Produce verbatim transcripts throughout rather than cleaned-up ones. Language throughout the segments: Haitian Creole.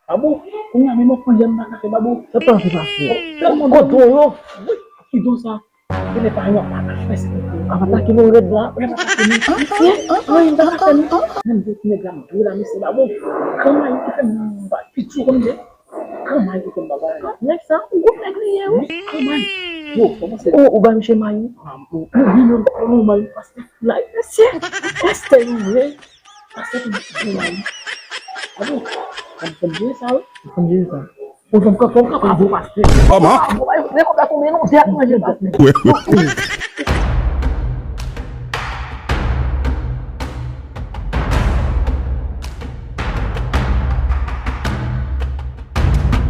Babou, kounye a menm yon ponyè m pa ka fè, Babou. Sa pa fè pase. Kòdon yo. Wi, kidon sa. Kidon pa yon pa ka fè, se kidon. Apa ta kidon rèd la. Rèd la pa fini. An, an, an, an, an, an. Menm de nèg la m dwe la, mesye, Babou. Kòman ki fè m ba piti konn de? Kòman ki fè m ba bagay? Nèg sa, yon gwo nèg li ye, wi. Kòman? Yo, kòman se? Ou, ou ba misye mayi? Ah, ou, ou, wi, non, non, mayi, pastè, la, mesye, pastè, wi, wi. Pastè, wi, mayi. Abo, fè m jere sa, wi. Fè m jere sa. Ou fè m kanpe, ou kanpe avè pastè. Kòman? Abo, bay, lè konsa konbyen non, dèyè manje pastè. Wi, wi.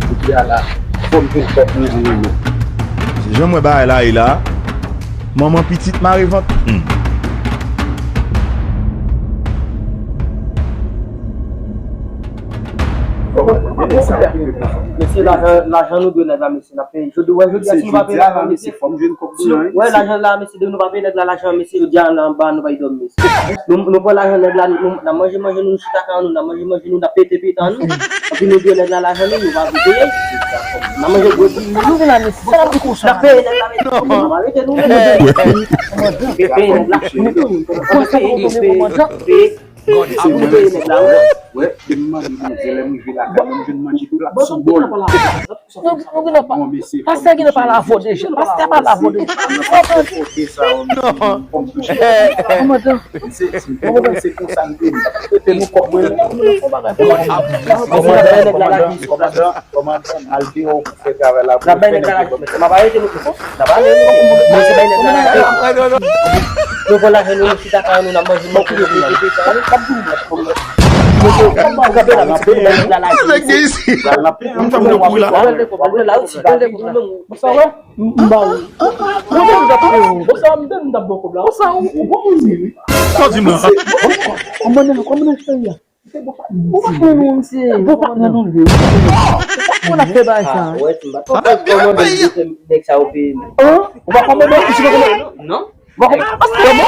Kounye a la, fò m jwenn kòb mwen an menm. Se jan m wè bagay la ye la, manman pitit mare vant. Hmm. Mesye, lajan, lajan nou dwe nèg la, mesye, n ap peye. Jodi, wè, jodi a, si nou pa peye nèg la, mesye, fò m jwenn kòb mwen an, wi. Wè, lajan la, mesye, depi nou pa peye nèg la, lajan, mesye, jodi a, la anba, nou pa dòmi, mesye. Nou, nou pran lajan nèg la, nou, n ap manje manje nou, nou chita kay nou, n ap manje manje nou, n ap pete pete nou. Epi nou dwe nèg la lajan nou, nou pa vle peye. N ap manje gwo di nou. Nou vin la, mesye, sa n ap di konsa? N ap peye nèg la, mesye. N ap arete nou, mesye. Peye nèg la. Peye, peye, peye. Wè, depi m mande manzè, lè m rive lakay mwen, m jwenn manje tou la sou bòl. Nou, nou gen pa. Pastè gen pa lavo deja. Pastè pa lavo deja. Kote sa yo, mesye, fò m touche. Kòmandan. Se, se, se konsa m te di. Prete nou kòb mwen. Kòmandan, kòmandan, kòmandan, al deyò pou fè travay la. N ap bay nèg la lajan, mesye. M ap arete nou tou. N ap ale, nou. Mesye, bay nèg la lajan. Nou pran lajan nou, nou chita kay nou, n ap manje, nou pran lajan. Mesye, kòmandan, bay nèg la lajan. Nèg gen isi. Pral nan pye, m fè m nan kouri la. Ou sa wè? M ba ou. Ou sa m te m t ap ba w kòb la. Ou sa ou bon moun wi. Sa w di m la? Kòmandan, kòmandan cheri a. Ou pa konn ou se bon patnè nou li ye. Ou pa konn ap fè bagay sa. Ou wè ti m pa t konn kòmandan li te nèg sa yo peye nou. Ou pa kòmandan ou si pa kòmandan. Non. Ou pa kòmandan.